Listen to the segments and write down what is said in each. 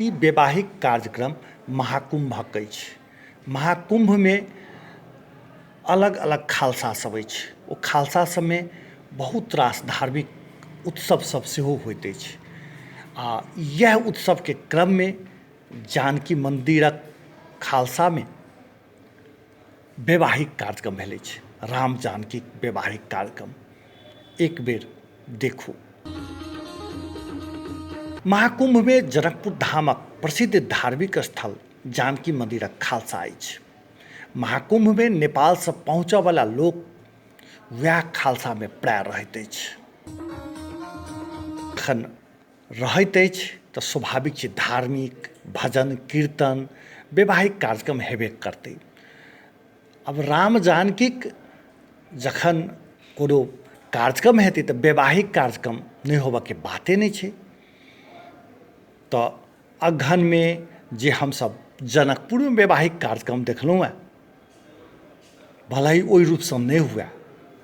ई वैवाहिक कार्यक्रम महाकुम्भक अछि। महाकुम्भमे अलग अलग खालसा सब अछि। ओ खालसा सबमे बहुत रास धार्मिक उत्सव सब सेहो होइत अछि आ इएह उत्सवके क्रममे जानकी मन्दिरक खालसामे वैवाहिक कार्यक्रम भेल अछि। राम जानकीक वैवाहिक कार्यक्रम एक बेर देखू। महाकुम्भमे जनकपुर धामक प्रसिद्ध धार्मिक स्थल जानकी मन्दिरक खालसा अछि। महाकुम्भमे नेपालसँ पहुँचऽवला लोक वएह खालसामे प्रायः रहैत अछि। जखन रहैत अछि तऽ स्वाभाविक छै धार्मिक भजन कीर्तन वैवाहिक कार्यक्रम हेबे करतै। आब राम जानकीक जखन कोनो कार्यक्रम हेतै तऽ वैवाहिक कार्यक्रम नहि होबऽके बाते नहि छै। तऽ अगहनमे जे हमसब जनकपुरमे वैवाहिक कार्यक्रम देखलहुँ हँ, भले ही ओहि रूपसँ नहि हुए,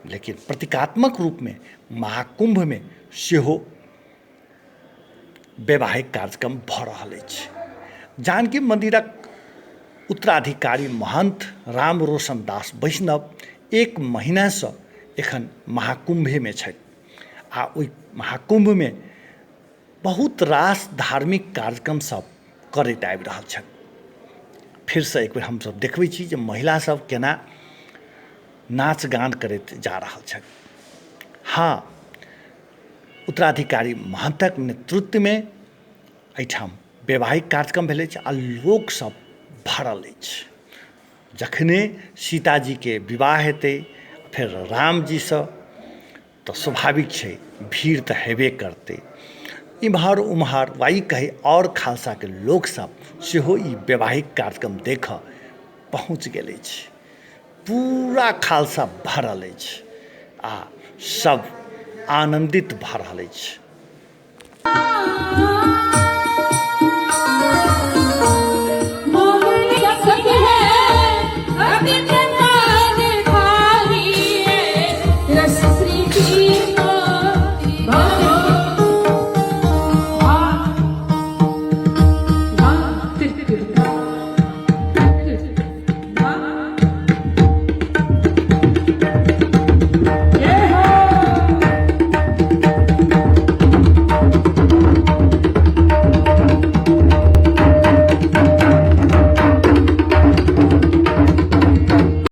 लेकिन प्रतीकात्मक रूपमे महाकुम्भमे सेहो वैवाहिक कार्यक्रम भऽ रहल अछि। जानकी मन्दिरक उत्तराधिकारी महन्थ राम रोशन दास वैष्णव एक महीनासँ एखन महाकुम्भेमे छथि आ ओहि महाकुम्भमे बहुत रास धार्मिक कार्यक्रम सब करैत आबि रहल छथि। फेरसँ एक बेर हमसब देखबै छी जे महिला सब केना नाच गान करैत जा रहल छथि। हँ, उत्तराधिकारी महन्थक नेतृत्वमे एहिठाम वैवाहिक कार्यक्रम भेल अछि आ लोकसब भरल अछि। जखने सीताजीके विवाह हेतै फेर रामजीसँ तऽ स्वाभाविक छै भीड़ तऽ हेबे करतै। इम्हर उम्हर वा ई कही आओर खालसाके लोकसब सेहो ई वैवाहिक कार्यक्रम देखऽ पहुँच गेल अछि। पूरा खालसा भरल अछि आ सब आनन्दित भऽ रहल अछि।